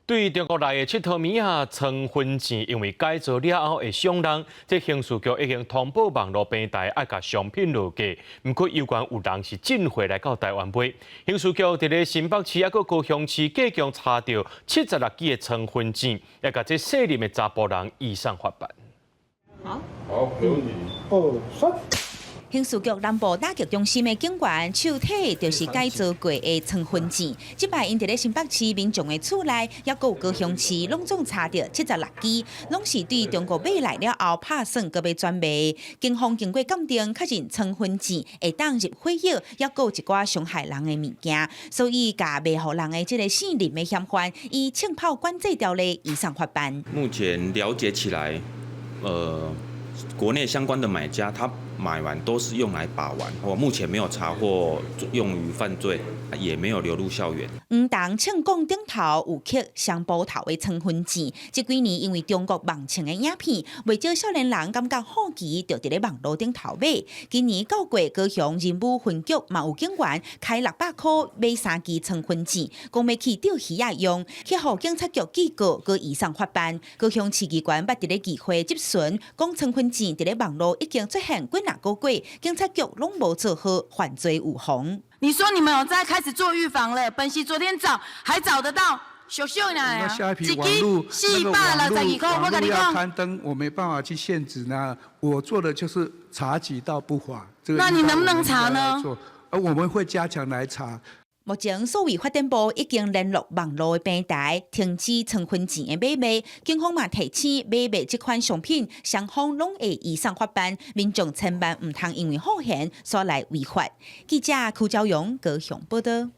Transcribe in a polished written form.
對中國來的𨑨迌物仔藏分錢，因為改造了後會傷人，這刑事局已經通報網路平台愛共商品落架。毋過猶原有人是進貨來到台灣賣。刑事局佇咧新北市抑閣高雄市，計共查著76支的藏分錢，也共這細林的查埔人移送法辦。好，好，沒問題。二三。刑事局南部打擊中心的警員手提就是改造過的藏分錢，這擺𪜶佇咧新北市民眾的厝內，抑閣有高雄市，攏總查著76支，攏是對中國買來了後拍算閣欲轉賣。警方經過鑑定，確認藏分錢會當入火藥，抑閣有一寡傷害人的物件，所以共賣予人的這个姓林的嫌犯，依槍炮管制條例移送法辦。目前了解起來，國內相關的買家，他買完都是用來把玩，我目前沒有查獲用於犯罪，也沒有流入校園。黃銅銃管頂頭有刻雙胞頭的藏分錢，這幾年因為中國網槍的影片，袂少少年人感覺好奇，就佇咧網路頂頭買。今年九月，高雄仁武分局嘛有警員開600箍買三支藏分錢，講欲去釣魚仔用，去予警察局警告，閣移送法辦。高雄市機關捌佇咧議會質詢，講藏分錢佇咧網路已經出現幾若個月，警察局攏無做好犯罪預防。你說你們有在開始做預防了？本席昨天找還找得到，小秀呢？那下一批網路462塊，我跟你講。刊登，我沒辦法去限制呢。我做的就是查緝到不法。這個那你能不能查呢？而我們會加強來查。目前，數位發展部已經聯絡網路的平台，停止藏分錢的買賣。警方嘛提醒，買賣這款商品，雙方攏會移送法辦，民眾千萬毋通因為好閒所來違法。記者柯昭勇高雄報道。